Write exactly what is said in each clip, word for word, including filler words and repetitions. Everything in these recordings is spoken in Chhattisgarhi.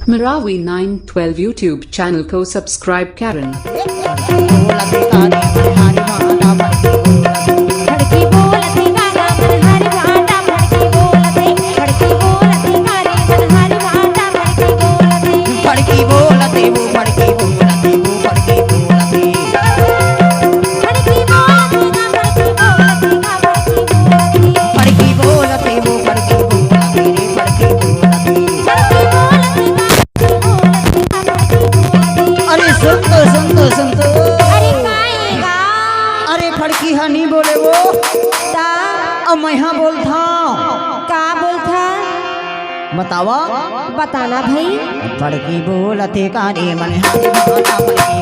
Marawi nine twelve YouTube channel ko subscribe करें। अरे सुन तो, सुन तो, सुन तो। अरे का हे गा? अरे फड़की हा नी बोले वो। ता? अब मैं हा बोलथंव। का बोलथा? बतावा। बताना भाई। फड़की बोलथे का रे मन हा रे माता फड़की बोलथे।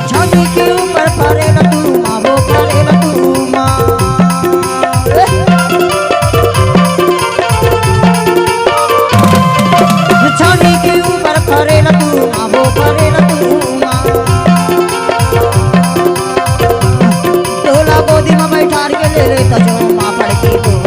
छाती के ऊपर फरेला तुरुमा, वो फरेला तुरुमा। छाती के ऊपर फरेला तुरुमा, वो फरेला तुरुमा। टोला गोदी में बैठार के ले ले तजो माँ फड़की को।